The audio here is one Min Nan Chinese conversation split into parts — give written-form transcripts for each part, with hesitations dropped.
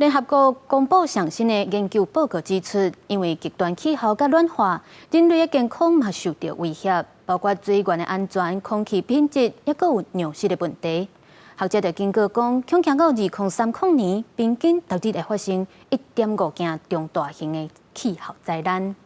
聯合國公布上新的研究報告指出，因為極端氣候佮暖化，人類的健康嘛受到威脅，包括水源的安全、空氣品質，抑閣有糧食的問題。學者就警告講，恐驚到2030年，平均逐日會發生1.5件中大型的氣候災難。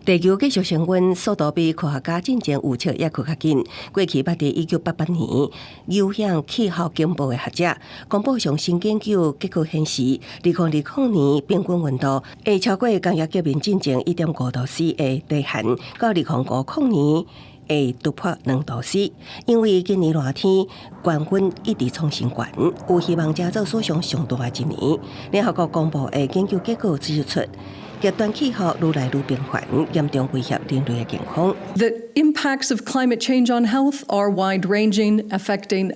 地球繼續升溫，速度比科學家進前預測猶閣較緊。過去捌佇1988年影響氣候警報的學者公布上新研究結果顯示，2020年平均溫度會超過工業革命進前1.5度 C 的低限，到2050年會突破2度 C。因為今年熱天高溫一直創新高，有希望成做史上上大的一年。聯合國公布的研究結果指出，極端氣候愈來愈頻繁，嚴重威脅人類的健康。 The impacts of climate change on health are wide-ranging, affecting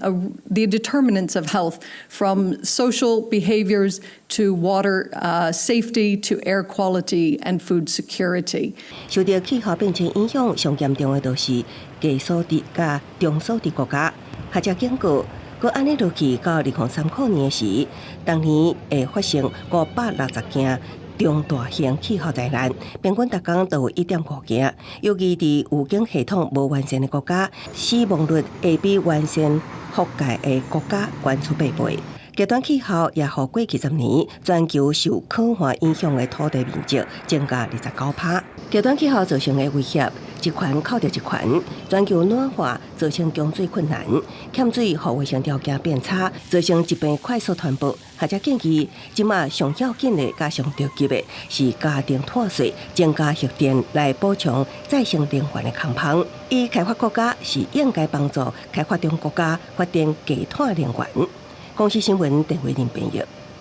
the determinants of health, from social behaviors to water safety to air quality and food security. 受到氣候變遷影響上嚴重的，就是低所得佮中所得國家。學者警告，閣按呢落去，到2030年時，逐年會發生560件中大型氣候災難，平均逐工都有1.5件。尤其佇預警系統無完善的國家，死亡率會比完善覆蓋的國家懸出8倍。極端氣候也予過去10年全球受乾旱影響的土地面積增加29%。極端氣候造成的威脅，一環扣著一環，全球暖化造成供水困難，欠水予衛生條件變差，造成疾病快速傳播。學者建議，這馬上要緊的佮上著急的是加徵碳稅，增加核電來補充再生能源的空縫。已開發國家是應該幫助開發中國家發展低碳能源。公視新聞鄧慧玲編譯。